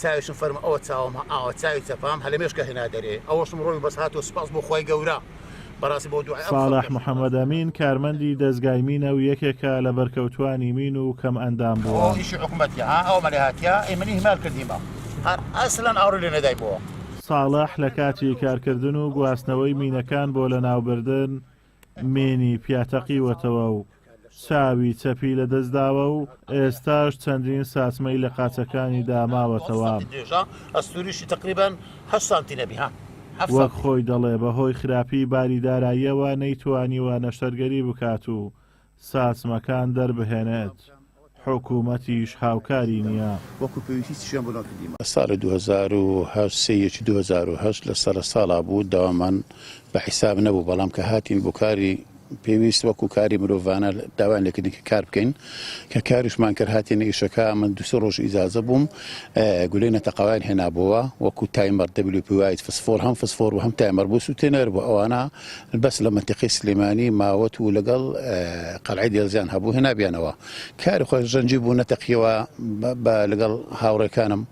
چاویشم فەرموو ئەوە چاوم ئاوە چاوی چەپام هەلە مێشکە هێنا دەرێ ئەوەشم ڕۆی بەس هاتووە سوپاس بۆ خوای گەورە بەڕاستی بۆ دوعای ئەم ساڵح خەڵکەش. محەمەدئەمین کارمەندی دەزگای مینە و یەکێکە لە بەرکەوتوانی مین و کەمئەندام ئەوە بووان. ئیشی حکومەتیە ها ئەوە مەلێ هاتیە ئەی من ئیهمال کردیمە هەر ئەسلەن ئاوڕی لێ نەدایمەوە. ساڵح لە کاتی کارکردن و گواستنەوەی مینەکان بۆ لەناوبردن مینی پیاتەقیوەتەوە و چاوی چەپی لەدەستداوە و ئێستاش چەندین ساچمەی لە قاچەکانیدا ماوەتەوە. وەک خۆی دەڵێ بەهۆی خراپی باری داراییەوە نەیتوانیوە نەشتەرگەری بکات و ساچمەکان دەربهێنێت، حکومەتیش هاوکاری نییە. ساڵی 2008 سێ یەکی 2008 لە سەرە ساڵا بوو داوامان بە حیساب نەبوو بەڵام کە هاتین بۆ کاری پێویست وەکو کاری مرۆڤانە داوایان لێکردین کە کار بکەین کە کاریشمان کرد هاتینە ئیشەکە من دوسێ ڕۆژ ئیجازە بووم گولەی نەتەقەوایان هێنابووە وەکو تایمەر WP وایت فسفۆر هەم فسفۆر و هەم تایمەر بوو سوتێنەر بوو ئەوانە بەس لە مەنتیقەی سلێمانی ماوەت و لەگەڵ قەلعەی دێڵزیان هەبوو هێنابیانەوە کاری خۆش ژەنجی بوو نەتەقیەوە بە لەگەڵ هاوڕێکانم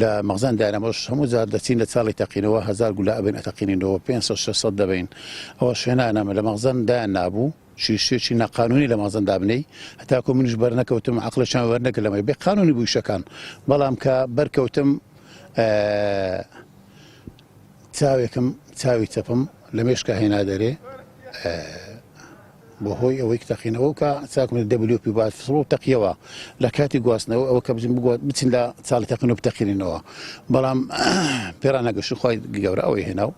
لە مەخزەن دانەمەش هەموو جار دەچین لە چاڵی تەقینەوە هەزار گولە ئەبەین ئەتەقینینەوە 500 600 دەبەین ئەوە شوێنانەمە لە مەخزەن دایان نابوو شیشێکی ناقانونی لە مەخزەن دابنێی هەتاکو منیش بەرنەکەوتم عەقڵێکیان وەرنەگرت لەمەی بێ قانونی بوو ئیشەکان بەڵام کە بەرکەوتم چاوێکم چاوی چەپم لە مێشکا هێنا دەرێ بۆ هۆی ئەوەی تەقینەوە کە چاکم دەبلیۆ پی باس فسڵ و تەقیەوە لە کاتی گواستنەوە ئەوە کە بچین بچین لە چاڵی تەقین و بتەقینینەوە بەڵام پێرا نەگەشت خی گەورە ئەوەی هێنا و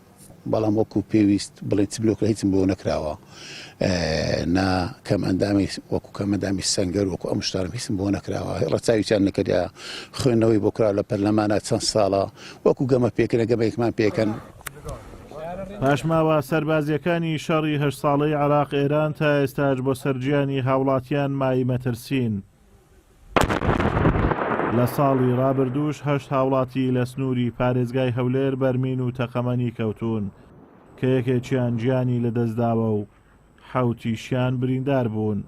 بەڵام وەکو پێویست بڵێن چ بلۆکرا هیچم بۆ نەکراوە نا کەم ئەندامی وەکو کەم ئەندامی سەنگەر وەکو ئەم شتانم هیچم بۆ نەکراوە ڕەچاویان نەکریا خوێندنەوەی بۆ کرا لە پەرلەمانە چەند ساڵە وەکو گەمە پێکەنە گەمەیەکمان پێکەن. پاشماوە سەربازییەکانی شەڕی هەشت ساڵەی عێراق ئێران تا ئێستاش بۆ سەر گیانی هاوڵاتیان مایەی مەترسین. لە ساڵی رابردووش هەشت هاوڵاتی لە سنووری پارێزگای هەولێر بەر مین و تەقەمەنی کەوتوون کە یەکێکیان گیانی لەدەستداوە و حەوتیشیان بریندار بوون.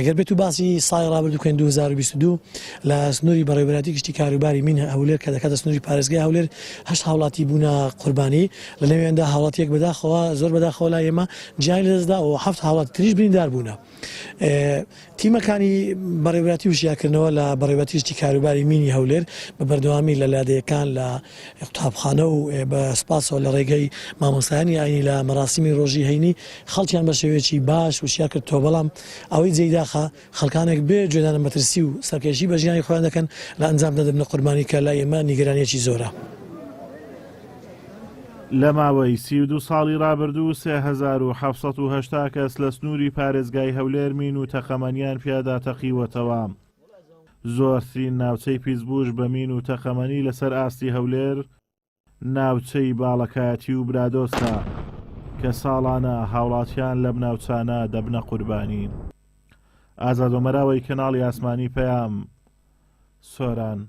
گەر بێتو باسی ساڵی ڕابردوو بکەین 2022 لە سنووری بەڕێوەبەرایەتی گشتی کاروباری مین هەولێر کە دەکاتە سنووری پارێزگای هەولێر هەشت هاوڵاتی بوونە قوربانی لە نێویاندا هاوڵاتیەک بەداخەوە زۆر بەداخەوە لای ئێمە گیانی لەدەستدا و حەفت هاوڵاتی تریش بریندار بوونە. تیمەکانی بەڕێوەبەرایەتی وشیارکردنەوە لە بەڕێوەبەرایەتی گشتی کاروباری مینی هەولێر بە بەردەوامی لە لادێیەکان لە قوتابخانە و بە سوپاسەوە لە ڕێگەی مامۆستایانی ئاینی لە مەراسیمی ڕۆژی هەینی خەڵکیان بە شێوەیەکی باش وشیار کردەوە بەڵام ئەوەی جێی داخە خەڵکانێک بێ گوێدانە مەترسی و سەرکێشی بە ژیانی خۆیان دەکەن لە ئەنجامدا دەبنە قوربانی کە لای ئێمە نیگەرانیەکی زۆرە. لە ماوەی 32 ساڵی رابردوو 3780 کەس لە سنووری پارێزگای هەولێر مین و تەقەمەنیان پیادا تەقیوەتەوە. زۆرترین ناوچەی پیسبووش بە مین و تەقەمەنی لەسەر ئاستی هەولێر ناوچەی باڵەکایەتی و برادۆستە کە ساڵانە هاوڵاتیان لەم ناوچانە دەبنە قوربانی. ئازاد ئۆمەراوەی کەناڵی ئاسمانی پەیام، سۆران.